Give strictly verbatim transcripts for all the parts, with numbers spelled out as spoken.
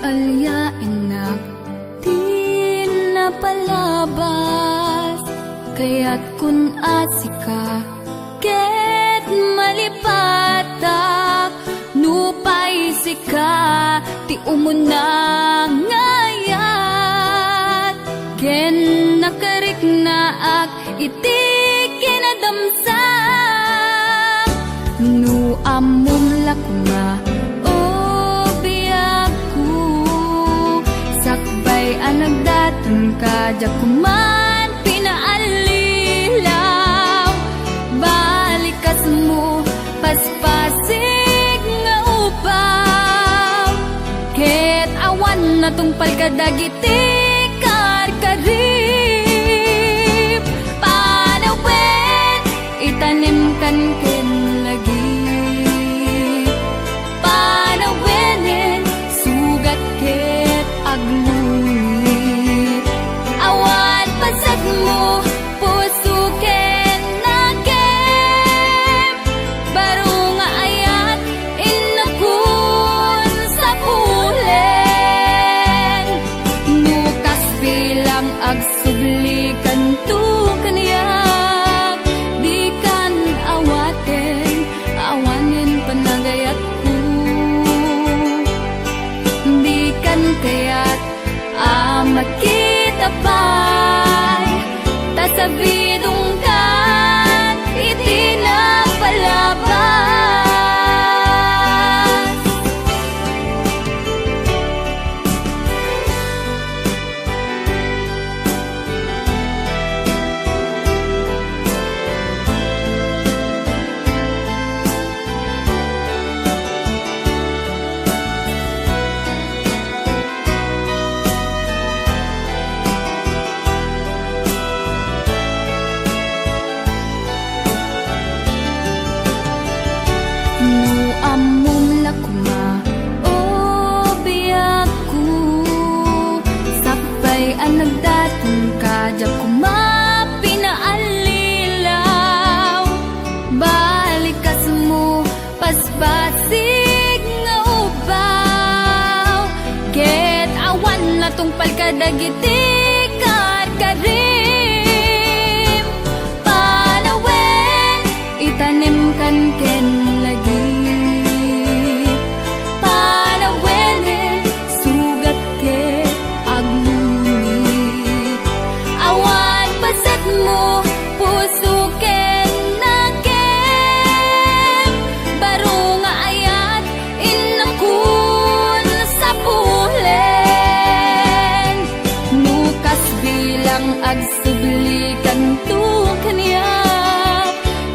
Aliaennak ti napalabas, kayatkon a sika ket malipatak. Nupay sika ti umuna nga ayat, ken nakariknaak iti kinadamsa. No ammom la koma, o biagko, sakbay a nagdatonka, diak man pinaallilaw. Balikasmo, paspasig nga ubaw, ket awan natungpal kadagiti karkarib. Panawen, itanemkan ken lagip. Panawenen, sugat ket aglungit. Awan pasetmo, puso ken nakem. Baro nga ayat, innakon sapulen. No kasbilang agsublikanto kaniak, dikan awaten, awanen panagayatko. Dikan kayat a makita pay, ta sabidongkan iti napalabas. No ammom la koma, o biagko, sakbay a nagdatonka, diak koma pinaallilaw. Balikasmo, paspasig nga ubaw, ket awan natungpal kadagiti karkarim. Panawen, itanemkan ken lagip. Panawenen, sugat ket aglungit. Awan pasetmo, puso ken nakem. Baro nga ayat, innakon sapulen. No kasbilang agsublikanto kaniak,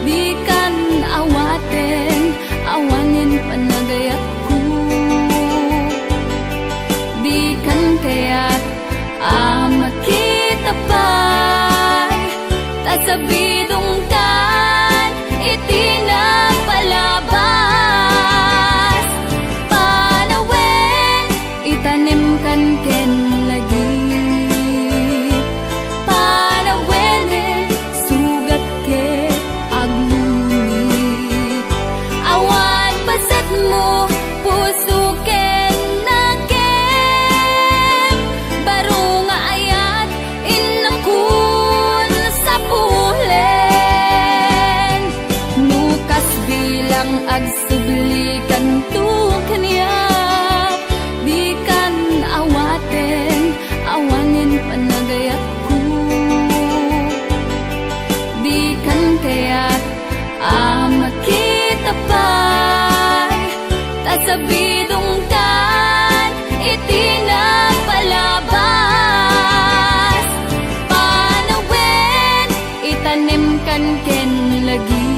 dikan awaten, awanen panagayatko. Dikan kayat a makita pay, ta sabidongkan iti napalabas. Panawen, itanemkan ken lagip. Panawenen, sugat ket aglungit. Awan pasetmo, puso ken nakem. Baro nga ayat, innakon sapulen. No kasbilang agsublikanto kaniak, dikan awaten, awanen panagayatko. Dikan kayat a makita pay, ta sabidongkan iti napalabas. Panawen, itanemkan ken lagip.